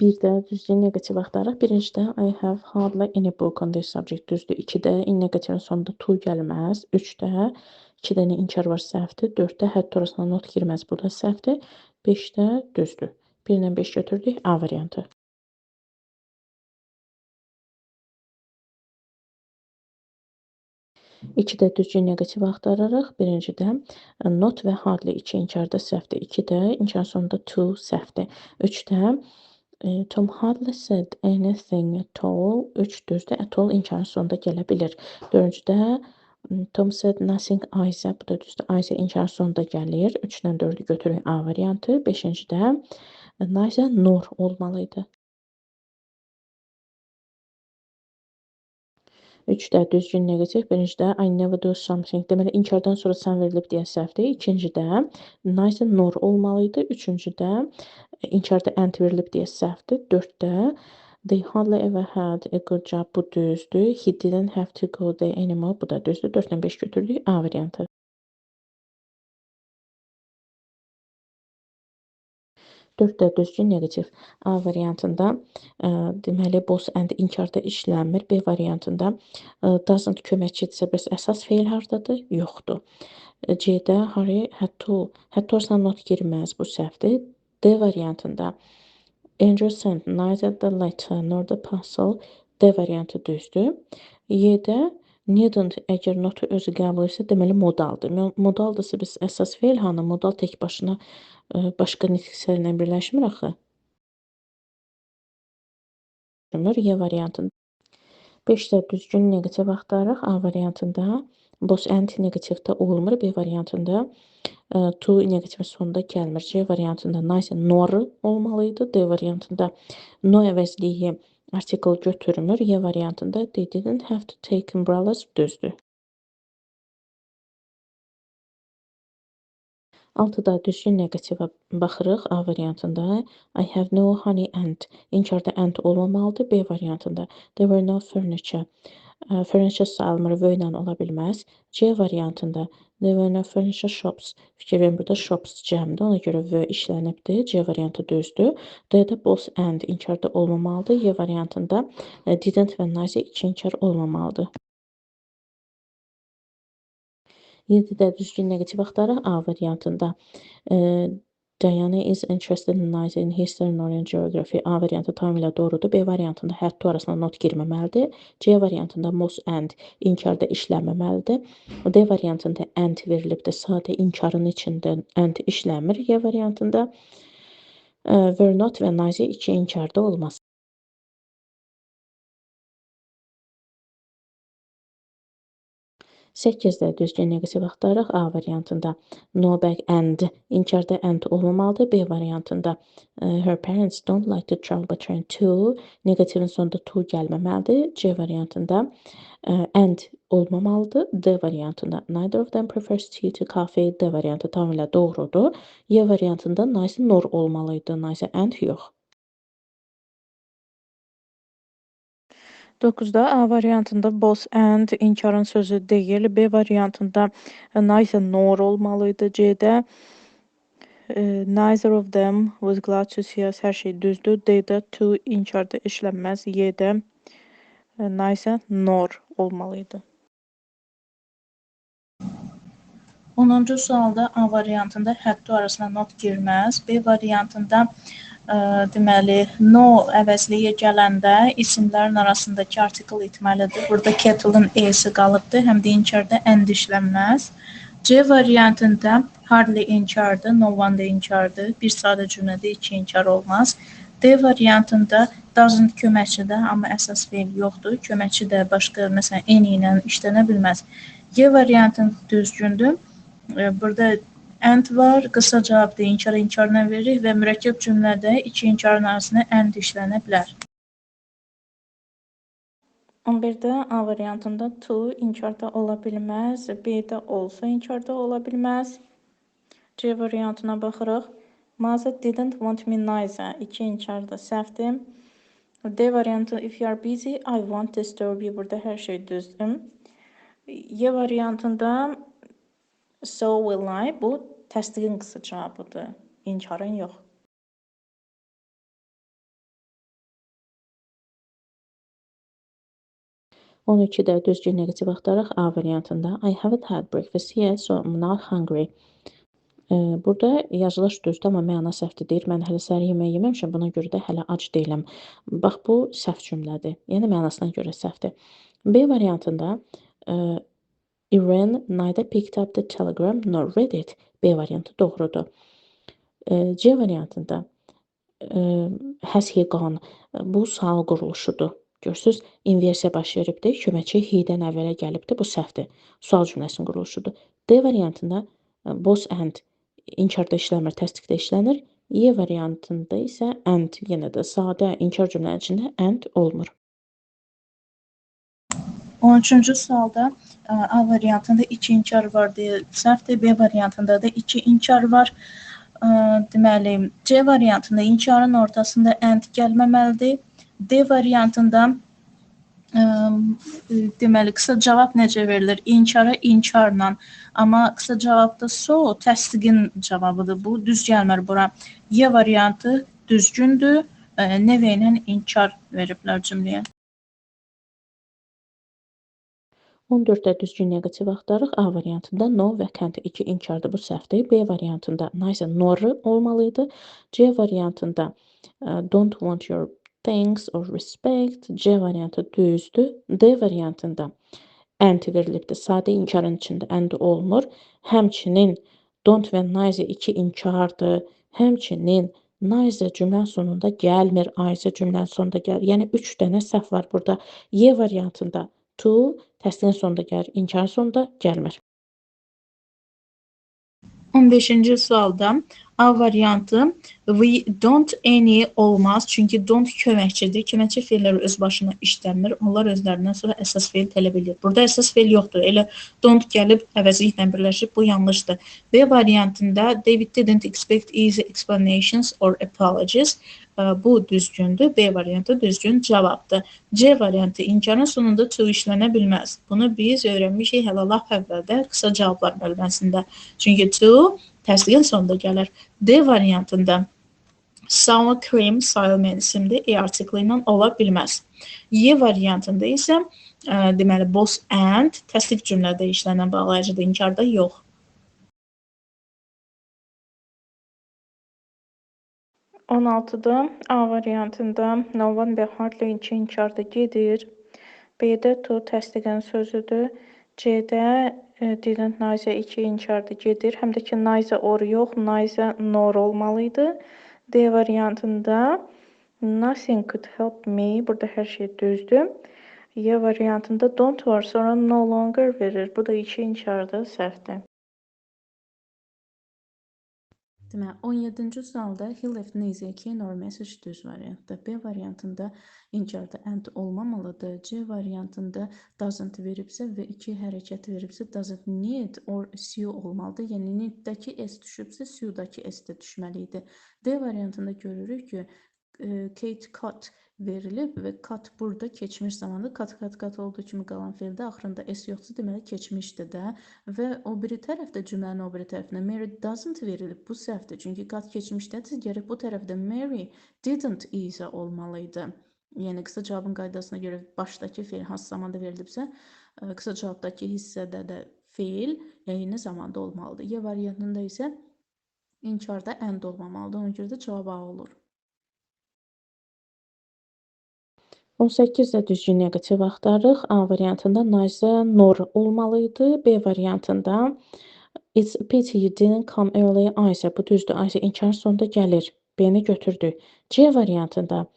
Bir də düzgün neqativ axtaraq. Birincidə I have hardly any book on this subject düzdür. 2-də in neqativin sonunda to gəlməz. 3-də 2 dənə inkar var, səhvdir. 4-də hətta orasına not girməz, bu da səhvdir. 5-də düzdür. 1 ilə 5 götürdük. A variantı. 2-də düzgün neqativ axtararıq. Birincidə not və hardly 2 inkarda səhvdir. 2-də inkarın sonunda to səhvdir. 3-də Tom hardly said anything at all. 3 düzdür. At all inkarın sonunda gələ bilir. 4-cüdə Tom said nothing either. Bu da düzdür. Either inkarın sonunda gəlir. 3 ilə 4-ü götürürük A variantı. 5-cidə neither nor olmalıydı. 3-də düzgün neqativ. Birincidə I never do something. Deməli, inkardan sonra sən verilib deyə səhvdir. İkincidə neither nor olmalıydı. Üçüncüdə inkarda and verilib deyə səhvdir. 4-də they hardly ever had a good job. Bu düzdür. He didn't have to go there anymore. Bu da düzdür. 4-dən 5 götürdük. A variantı. 4-də düzgün neqativ. A variantında deməli both and inkarda işlənmir. B variantında doesn't köməkçidirsə bəs əsas feil hardadır? Yoxdur. C-də Harry had to, had to arasına not girməz. Bu səhvdir. D variantında Andrew sent neither the letter nor the parcel. D variantı düzdür. Y-də needn't əgər notu özü qəbul etsə, deməli modaldır. Modaldırsa biz əsas feil hanı? Modal tək başına başqa nitq hissələrlə birləşmir axı. Y variantında. 5-də düzgün neqativ axtarırıq. A variantında both and neqativdə olmur. B variantında to neqativin sonunda gəlmir. C variantında neither nor olmalıydı. D variantında no əvəzliyi article götürmür. Y variantında they didn't have to take umbrellas düzdür. 6-da düzgün neqativə baxırıq. A variantında I have no honey and. İnkarda and olmamalıdır. B variantında there were no furniture. Furniture sayılmır, v ilə ola bilməz. C variantında there were no furniture shops. Fikir verin, burada shops cəmdir, ona görə v işlənibdir. C variantı düzdür. D-də both and inkarda olmamalıdır. Y variantında didn't və neither iki inkar olmamalıdır. 7-də düzgün neqativ axtaraq. A variantında Diana is interested in neither in history nor in geography. A variantı tamamilə doğrudur. B variantında had to arasına not girməməlidir. C variantında most and inkarda işlənməməlidir. D variantında and verilibdir. Sadə inkarın içində and işlənmir. Y variantında were not və neither iki inkarda olmaz. 8-də düzgün neqativ axtarırıq. A variantında no bag and inkarda and olmamalıdır. B variantında her parents don't like to travel by train to neqativin sonunda to gəlməməlidir. C variantında and olmamalıdır. D variantında neither of them prefers tea to coffee. D variantı tamamilə doğrudur. Y variantında neither nor olmalıydı. Neither and yox. 9-da A variantında both and inkarın sözü deyil. B variantında neither nor olmalıydı. C-də neither of them was glad to see us. Hər şey düzdür. D-də to inkarda işlənməz. Y-də neither nor olmalıydı. 10-cu sualda A variantında had to arasına not girməz. B variantında deməli, no əvəzliyi gələndə isimlərin arasındakı artikel itməlidir. Burada kettle-ın E-si qalıbdır, həm də inkarda and işlənməz. C variantında hardly inkardır, no one da inkardır. Bir sadə cümlədə iki inkar olmaz. D variantında doesn't köməkçidir, amma əsas feil yoxdur. Köməkçi də başqa, məsələn, any ilə işlənə bilməz. Y variantında düzgündür. Burada and var, qısa cavabdır, inkarı inkarla veririk və mürəkkəb cümlədə iki inkarın arasına and işlənə bilər. 11-də A variantında to inkarda ola bilməz, B-də olsa inkarda ola bilməz. C variantına baxırıq. Mother didn't want me neither. İki inkarda səhvdir. D variantı if you are busy, I won't disturb you. Burada hər şey düzdür. Y variantında so will I. Bu təsdiqin qısa cavabıdır. İnkarın yox. 12-də düzgün neqativ axtaraq. A variantında I haven't had breakfast yet, so I'm not hungry. Burada yazılış düzdür, amma məna səhvdir. Deyir, mən hələ səhər yeməyi yeməmişəm, buna görə də hələ ac deyiləm. Bax, bu səhv cümlədir. Yəni, mənasına görə səhvdir. B variantında Irene neither picked up the telegram nor read it. B variantı doğrudur. C variantında has he gone? Bu sual quruluşudur. Görürsünüz, inversiya baş veribdir. Köməkçi he-dən əvvələ gəlibdir. Bu səhvdir. Sual cümləsinin quruluşudur. D variantında both and inkarda işlənmir, təsdiqdə işlənir. E variantında isə and, yenə də sadə inkar cümlənin içində and olmur. 13-cü sualda A variantında 2 inkar var deyə səhvdir. B variantında da 2 inkar var. Deməli, C variantında inkarın ortasında and gəlməməlidir. D variantında deməli, qısa cavab necə verilir? İnkara inkarla. Amma qısa cavabda so təsdiqin cavabıdır. Bu düz gəlmir bura. Y variantı düzgündür. Never ilə inkar veriblər cümləyə. 14-də düzgün neqativ axtarıq. A variantında no və can't 2 inkardır, bu səhvdir. B variantında neither nor olmalıydı. C variantında don't want your thanks or respect. C variantı düzdür. D variantında and verilibdir. Sadə inkarın içində and olmur. Həmçinin don't və neither 2 inkardır. Həmçinin neither cümlənin sonunda gəlmir. Either cümlənin sonunda gəlir. Yəni 3 dənə səhv var burada. Y variantında to təsdiqin sonunda gəlir, inkarın sonunda gəlmir. 15-ci sualda A variantı we don't any olmaz. Çünki don't köməkçidir. Köməkçi feillər öz başına işlənmir. Onlar özlərindən sonra əsas feil tələb edir. Burada əsas feil yoxdur. Elə don't gəlib əvəzliklə birləşib. Bu yanlışdır. B variantında David didn't expect easy explanations or apologies. Bu düzgündür. B variantı düzgün cavabdır. C variantı inkarın sonunda to işlənə bilməz. Bunu biz öyrənmişik hələ lap əvvəldə qısa cavablar bölməsində. Çünki to təsdiqin sonunda gəlir. D variantında sour cream sayılmayan isimdir. E artikli ilə ola bilməz. Y variantında isə deməli both and təsdiq cümlədə işlənən bağlayıcıdır, inkarda yox. 16-da A variantında no one və hardly 2 inkarda gedir. B-də to təsdiqən sözüdür. C-də didn't neither 2 inkarda gedir. Həm də ki neither or yox, neither nor olmalıydı. D variantında nothing could help me. Burada hər şey düzdür. Y variantında don't var, sonra no longer verir. Bu da 2 inkarda səhvdir. Deməli, 17-ci sualda he left neither key nor message düz variantda. B variantında inkarda and olmamalıdır. C variantında doesn't veribsə və 2 hərəkət veribsə doesn't need or sue olmalıdır. Yəni need-dəki s düşübsə sue-dakı s də düşməli idi. D variantında görürük ki, Kate cut verilib və cut burada keçmiş zamandır. Cut, cut, cut olduğu kimi qalan feildə axırında s yoxdur, deməli keçmişdir də. Və o biri tərəfdə, cümlənin o biri tərəfində Mary doesn't verilib. Bu səhvdir. Çünki cut keçmişdədir. Gərək bu tərəfdə Mary didn't isə olmalıydı. Yəni qısa cavabın qaydasına görə başdakı feil hansı zamanda verilibsə, qısa cavabdakı hissədə də feil eyni zamanda olmalıdır. Y variantında isə inkarda and olmamalıdır. Ona görə də cavab A olur. 18-də düzgün neqativ axtarırıq. A variantında neither nor olmalıydı. B variantında it's a pity you didn't come early. Either. Bu düzdür. Either inkarın sonunda gəlir. B-ni götürdük. C variantında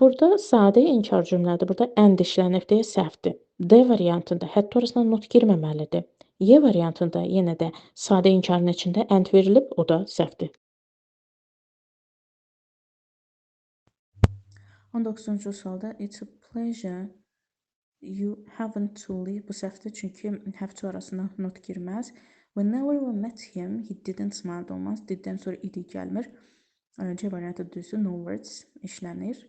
burada sadə inkar cümlədir. Burada and işlənib deyə səhvdir. D variantında hətta orasına not girməməlidir. Y variantında yenə də sadə inkarın içində and verilib, o da səhvdir. 19-cu sualda it's a pleasure you haven't to leave. Bu səhvdir, çünki have to arasına not girməz. Whenever we met him, he didn't smile olmaz. Diddən sonra idi gəlmir. C variantı düzdür. No words işlənir.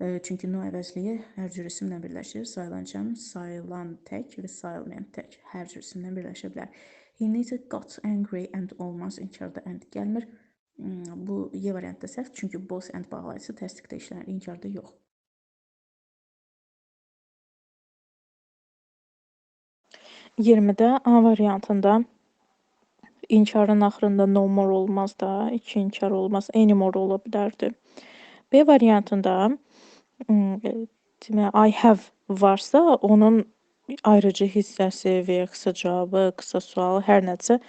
Çünki no əvəzliyi hər cür isimlə birləşir. Sayılan cəm, sayılan tək və sayılmayan tək hər cür isimlə birləşə bilər. He neither got angry and olmaz. İnkarda and gəlmir. Bu Y variantda səhv, çünki both and bağlayıcısı təsdiqdə işlənir, inkarda yox. 20-də A variantında inkarın axırında no more olmaz da, iki inkar olmaz, any more ola bilərdi. B variantında demək, I have varsa, onun ayrıcı hissəsi və ya qısa cavabı, qısa sualı, hər nədirsə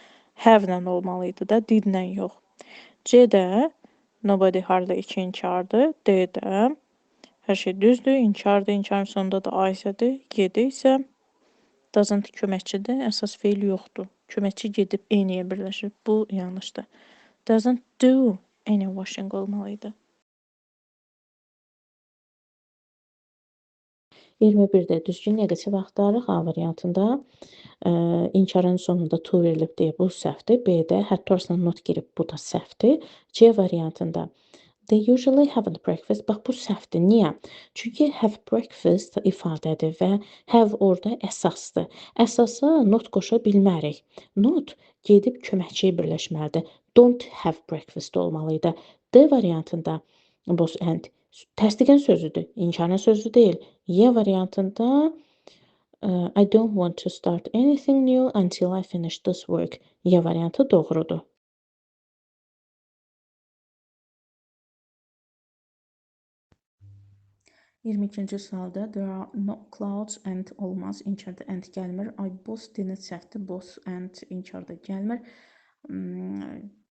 have-lə olmalı idi da, did-lə yox. C-də nobody hardly iki inkardır. D-də hər şey düzdür, inkardır, inkarın sonunda da A isədir. G-də isə doesn't köməkçidir, əsas feil yoxdur. Köməkçi gedib any-yə birləşir. Bu yanlışdır. Doesn't do any washing olmalı idi. 21-də düzgün neqativ axtarırıq. A variantında inkarın sonunda to verilib deyə bu səhvdir. B-də hətta arasına not girib, bu da səhvdir. C variantında they usually haven't breakfast. Bax, bu səhvdir. Niyə? Çünki have breakfast ifadədir və have orada əsasdır. Əsasa not qoşa bilmərik. Not gedib köməkçiyə birləşməlidir. Don't have breakfast olmalı idi. D variantında both and təsdiqən sözüdür, inkarın sözü deyil. Y variantında I don't want to start anything new until I finish this work. Y variantı doğrudur. 22-ci sualda there are no clouds and olmaz. İnkarda and gəlmir. I both didn't səhvdir. Both and inkarda gəlmir.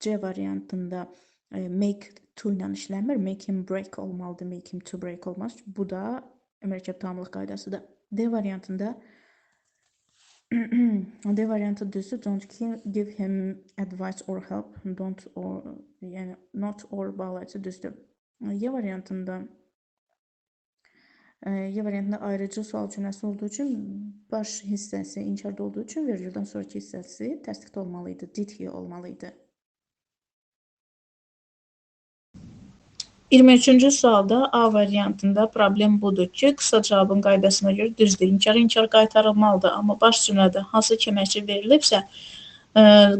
C variantında make to ilə işlənmir. Make him break olmalıdır. Make him to break olmaz. Bu da mürəkkəb tamamlıq qaydasıdır. D variantında D variantı düzdür. Don't give him advice or help. Don't or, yəni not or bağlayıcı düzdür. Y variantında ayrıcı sual cümləsi olduğu üçün baş hissəsi inkarda olduğu üçün vergüldən sonraki hissəsi təsdiqdə olmalı idi. Did he olmalı idi. 23-cü sualda A variantında problem budur ki, qısa cavabın qaydasına görə düzdür. İnkar inkar qaytarılmalıdır, amma baş cümlədə hansı köməkçi verilibsə,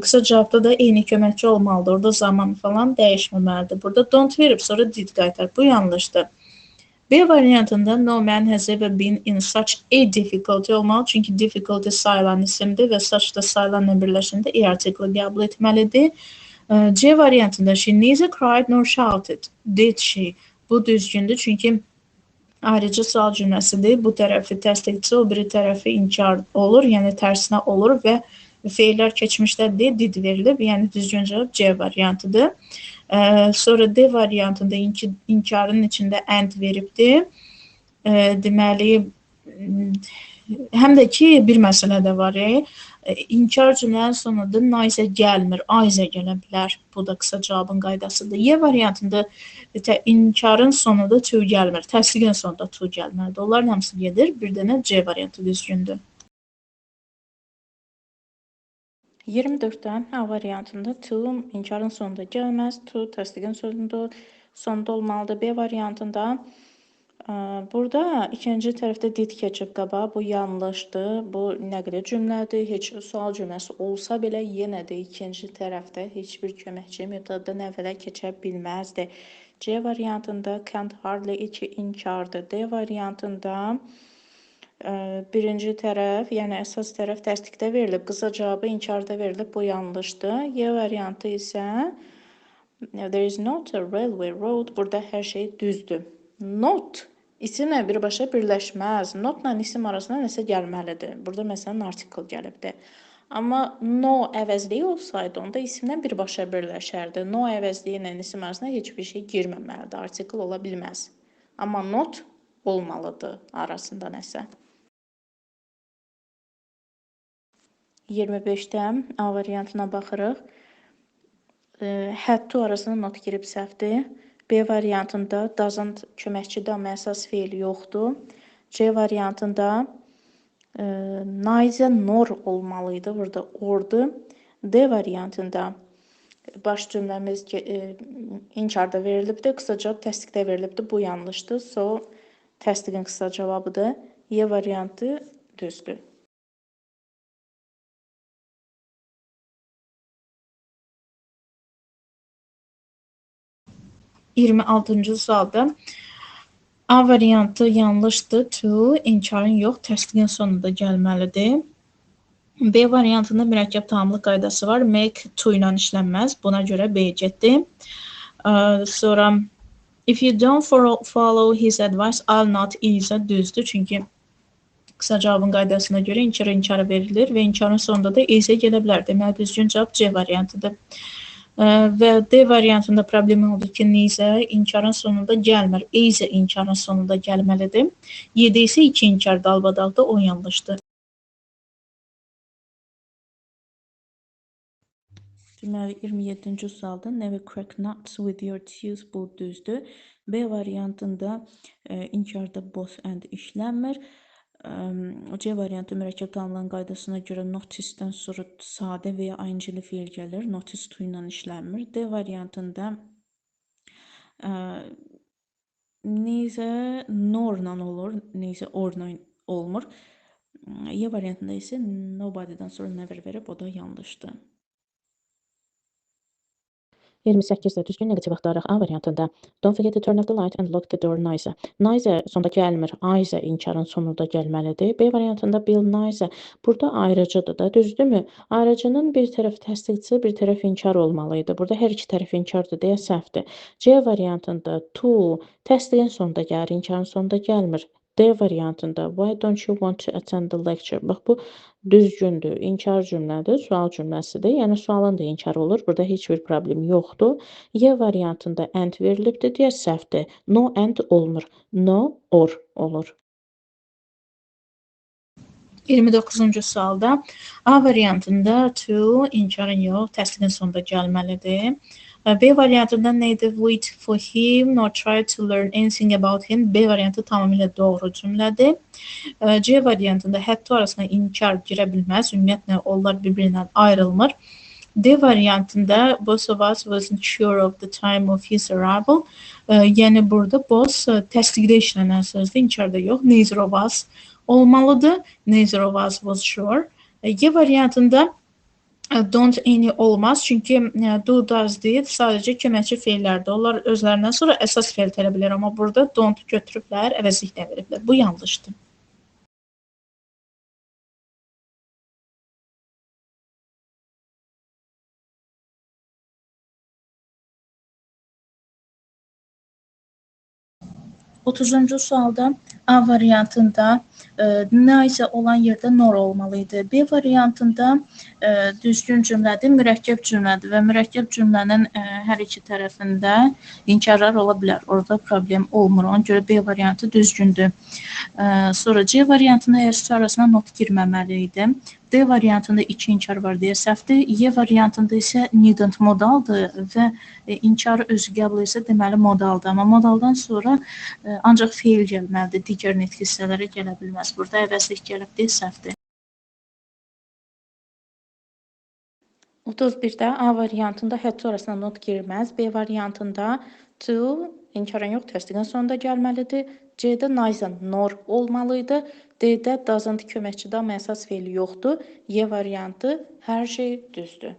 qısa cavabda da eyni köməkçi olmalıdır. Orada zaman falan dəyişməməlidir. Burada don't verib, sonra did qaytar. Bu yanlışdır. B variantında no man has ever been in such a difficulty olmalı. Çünki difficulty sayılan isimdir və such da sayılanla birləşəndə e artiklı qəbul etməlidir. C variantında she neither cried nor shouted. Did she? Bu düzgündür. Çünki ayrıcı sual cümləsidir. Bu tərəfi təsdiqçi, o biri tərəfi inkar olur. Yəni tərsinə olur və feillər keçmişdədir, did verilib. Yəni düzgün cavab C variantıdır. Sonra D variantında inkarın içində and veribdir. Deməli, həm də ki, bir məsələ də var. İnkar cümlənin sonunda nice gəlmir, ayza gələ bilər. Bu da qısa cavabın qaydasıdır. Y variantında inkarın sonunda to gəlmir, təsdiqin sonunda to gəlməlidir. Onların hamısı gedir. Bir dənə C variantı düzgündür. 24-də A variantında to inkarın sonunda gəlməz, to təsdiqin sonunda olmalıdır. B variantında burada ikinci tərəfdə did keçib qabağa, bu yanlışdır, bu nəqli cümlədir, heç sual cümləsi olsa belə yenə də ikinci tərəfdə heç bir köməkçi mübtədadan əvvələ keçə bilməzdi. C variantında can't hardly iki inkardır. D variantında birinci tərəf, yəni əsas tərəf təsdiqdə verilib, qısa cavabı inkarda verilib, bu yanlışdır. Y variantı isə there is not a railway road, burada hər şey düzdür. Not isimlə birbaşa birləşməz. Notla isim arasında nəsə gəlməlidir. Burada məsələn artikel gəlibdir. Amma no əvəzliyi olsaydı, onda isimlə birbaşa birləşərdi. No əvəzliyi ilə isim arasında heç bir şey girməməlidir. Artikel ola bilməz. Amma not olmalıdır arasında nəsə. 25-də A variantına baxırıq. Had to arasında not girib səhvdir. B variantında doesn't köməkçidir, amma əsas feil yoxdur. C variantında neither nor olmalı idi. Burada ordur. D variantında baş cümləmiz inkarda verilibdir. Qısa cavab təsdiqdə verilibdir. Bu yanlışdır. So, təsdiqin qısa cavabıdır. Y variantı düzdür. 26-cı sualda A variantı yanlışdır. To inkarın yox, təsdiqin sonunda gəlməlidir. B variantında mürəkkəb tamamlıq qaydası var. Make to ilə işlənməz. Buna görə B getdi. Sonra if you don't follow his advice, I'll not is düzdür. Çünki qısa cavabın qaydasına görə inkar inkara verilir və inkarın sonunda da is gələ bilər. Deməli, düzgün cavab C variantıdır. Və D variantında problem oldu ki, neither inkarın sonunda gəlmir. Is inkarın sonunda gəlməlidir. 7 isə 2 inkar dalbadaldır, o yanlışdır. Deməli, 27-ci sualda never crack nuts with your teeth bu düzdür. B variantında inkarda both and işlənmir. C variantı mürəkkəb tamamlanan qaydasına görə notice-dən sonra sadə və ya ing-li feil gəlir. Notice to ilə işlənmir. D variantında neither nor-la olur, neither or-la olmur. E variantında isə nobody-dan sonra never verib, o da yanlışdır. 28-də düzgün neqativ axtaraq. A variantında don't forget to turn off the light and lock the door neither. Neither sonda gəlmir. Either inkarın sonunda gəlməlidir. B variantında Bill neither. Burada ayrıcıdır da, düzdürmü? Ayrıcının bir tərəf təsdiqçi, bir tərəf inkar olmalıydı. Burada hər iki tərəf inkardır deyə səhvdir. C variantında to təsdiqin sonunda gəlir, inkarın sonunda gəlmir. D variantında why don't you want to attend the lecture? Bax, bu düzgündür. İnkar cümlədir, sual cümləsidir. Yəni sualın da inkarı olur. Burada heç bir problem yoxdur. Y variantında and verilibdir deyə səhvdir. No and olmur. No or olur. 29-cu sualda A variantında to inkarın yox, təsdiqin sonunda gəlməlidir. B variantında neither wait for him nor try to learn anything about him. B variantı tamamilə doğru cümlədir. C variantında hətta arasına inkar girə bilməz. Ümumiyyətlə, onlar bir-birindən ayrılmır. D variantında both of us wasn't sure of the time of his arrival. Yəni burada both təsdiqdə işlənən sözdür, inkarda yox. Neither of us olmalıdır. Neither of us was sure. E variantında don't any olmaz. Çünki do, does, did sadəcə köməkçi feillərdir. Onlar özlərindən sonra əsas feil tələb edir. Amma burada don't götürüblər, əvəzliklə veriblər. Bu yanlışdır. 30-cu sualda A variantında nə isə olan yerdə nor olmalı idi. B variantında düzgün cümlədir, mürəkkəb cümlədir və mürəkkəb cümlənin hər iki tərəfində inkarlar ola bilər. Orada problem olmur. Ona görə B variantı düzgündür. Sonra C variantında hər arasına not girməməli idi. D variantında 2 inkar var deyə səhvdir. Y variantında isə needn't modaldır və inkarı özü qəbul etsə deməli modaldır. Amma modaldan sonra ancaq feil gəlməlidir. Digər nitq hissələrə gələ bilməz. Burada əvəzlik gəlib deyə səhvdir. 31-də A variantında hətta arasına not girməz. B variantında to inkarın yox, təsdiqin sonunda gəlməlidir. C-də neither nor olmalıydı. D-də doesn't köməkçidir, amma əsas feili yoxdur. Y variantı hər şey düzdür.